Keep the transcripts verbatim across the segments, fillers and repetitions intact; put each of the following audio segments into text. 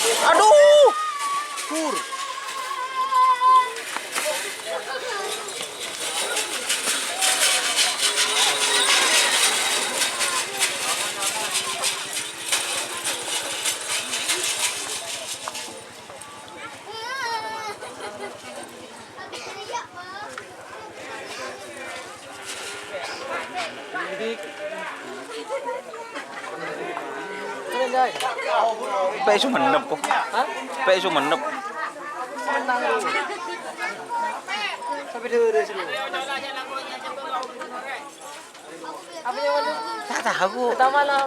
Aduh! Pur. Pè' Sumenep, kok. Hah? Pè' Sumenep. Sampai dulu, dulu sini. Apa yang mana? Tak tahu. Pertama lah.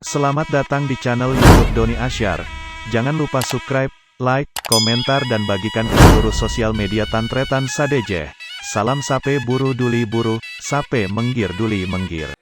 Selamat datang di channel YouTube Doni Asyar. Jangan lupa subscribe, like, komentar, dan bagikan ke seluruh sosial media tan-tarètan sadhâjâ. Salam sapè buru duli buru, sapè mèngghir duli mèngghir.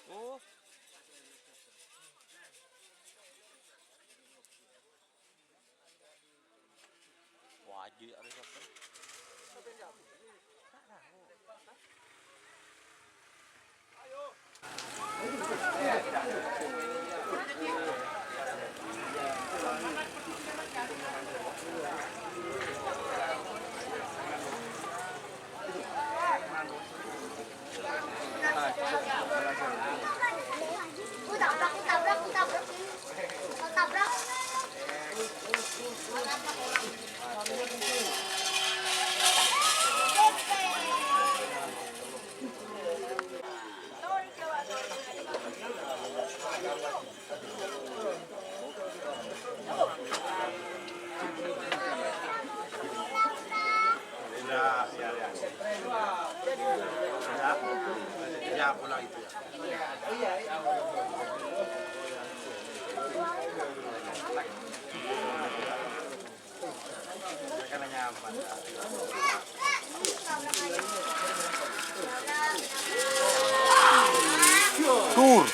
Oh. Wajib harus apa? Tur.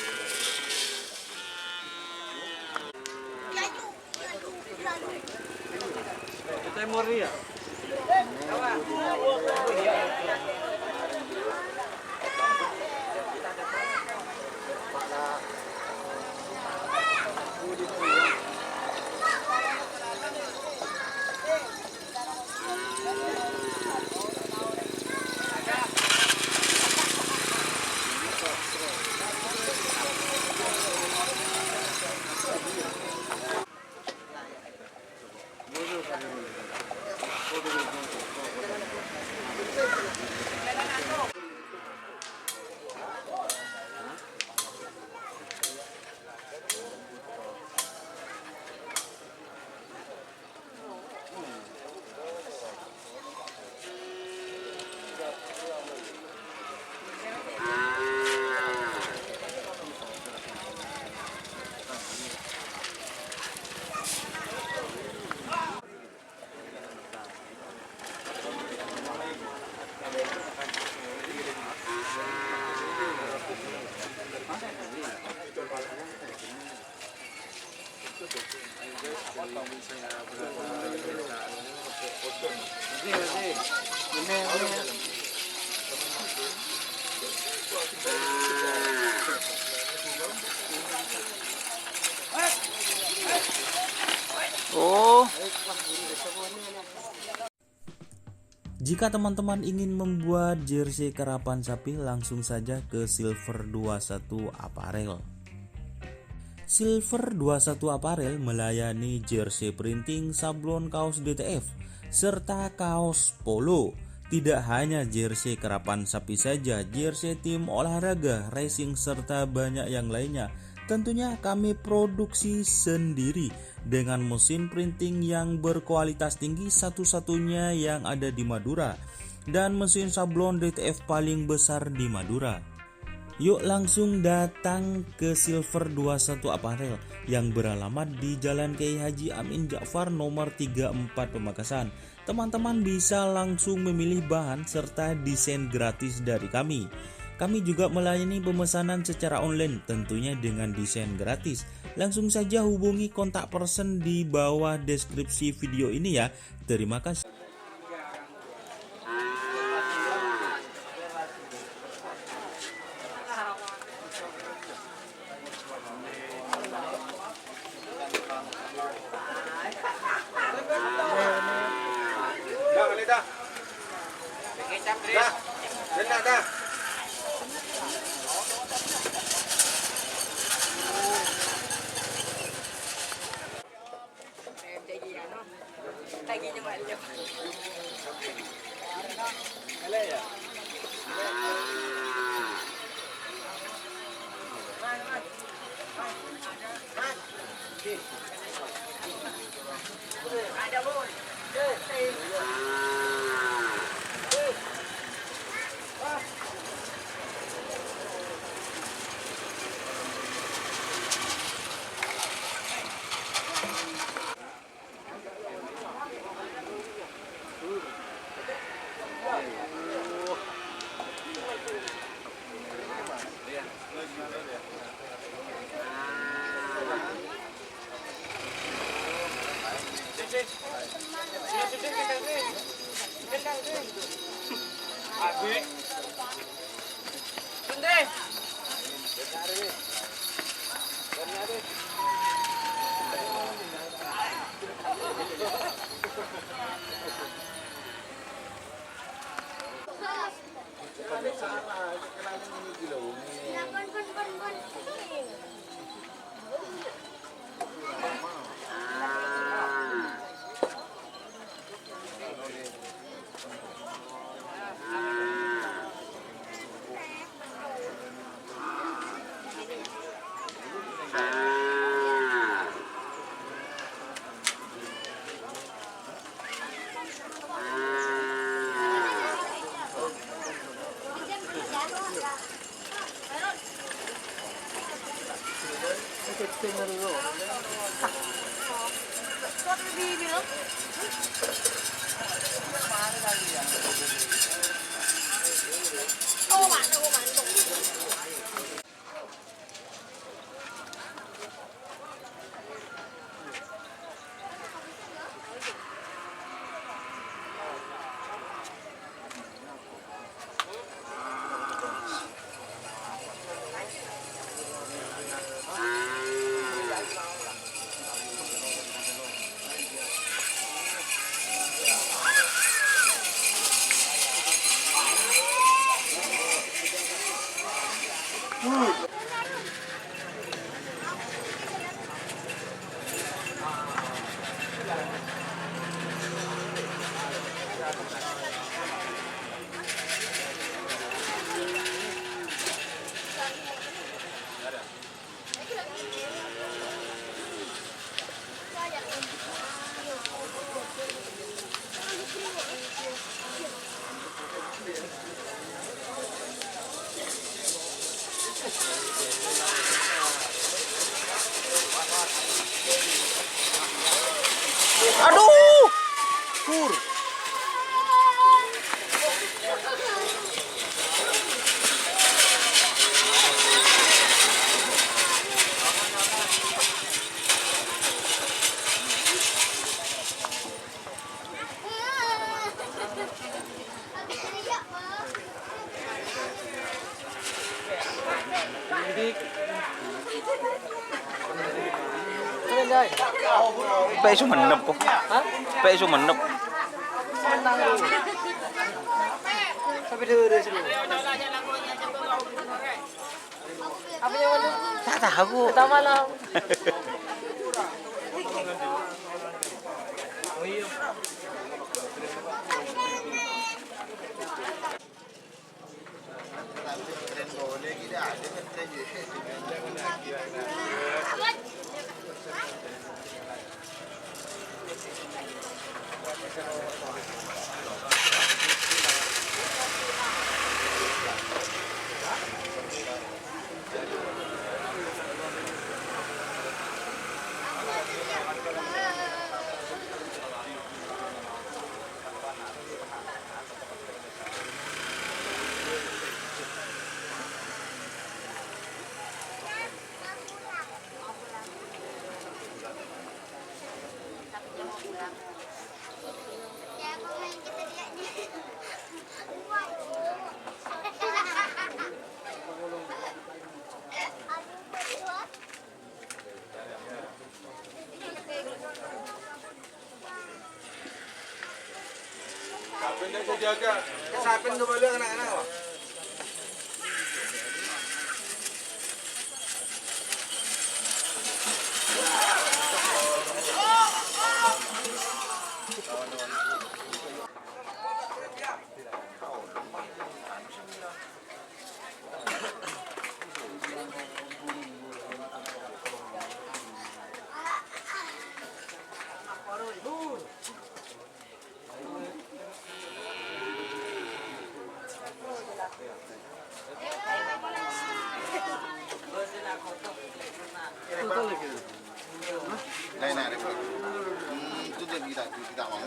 Oh. Jika teman-teman ingin membuat jersey Karapan Sapi, langsung saja ke Silver dua satu Apparel. Silver dua satu Apparel melayani jersey printing, sablon kaos D T F, serta kaos polo. Tidak hanya jersey karapan sapi saja, jersey tim olahraga, racing, serta banyak yang lainnya. Tentunya kami produksi sendiri dengan mesin printing yang berkualitas tinggi, satu-satunya yang ada di Madura, dan mesin sablon D T F paling besar di Madura. Yuk langsung datang ke Silver dua satu Apparel yang beralamat di Jalan Kiai Haji Amin Ja'far nomor tiga empat Pamekasan. Teman-teman bisa langsung memilih bahan serta desain gratis dari kami. Kami juga melayani pemesanan secara online, tentunya dengan desain gratis. Langsung saja hubungi kontak person di bawah deskripsi video ini ya. Terima kasih. Aduh! Pur. Pè' Sumenep, po. Hah? Pè' Sumenep. Menang. Sampai dulu, dulu, dulu. Apa yang mana? Ta' tao. Ta' tao malam. Lain ada. Hmm, itu dia kita, kita mau.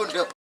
Udah.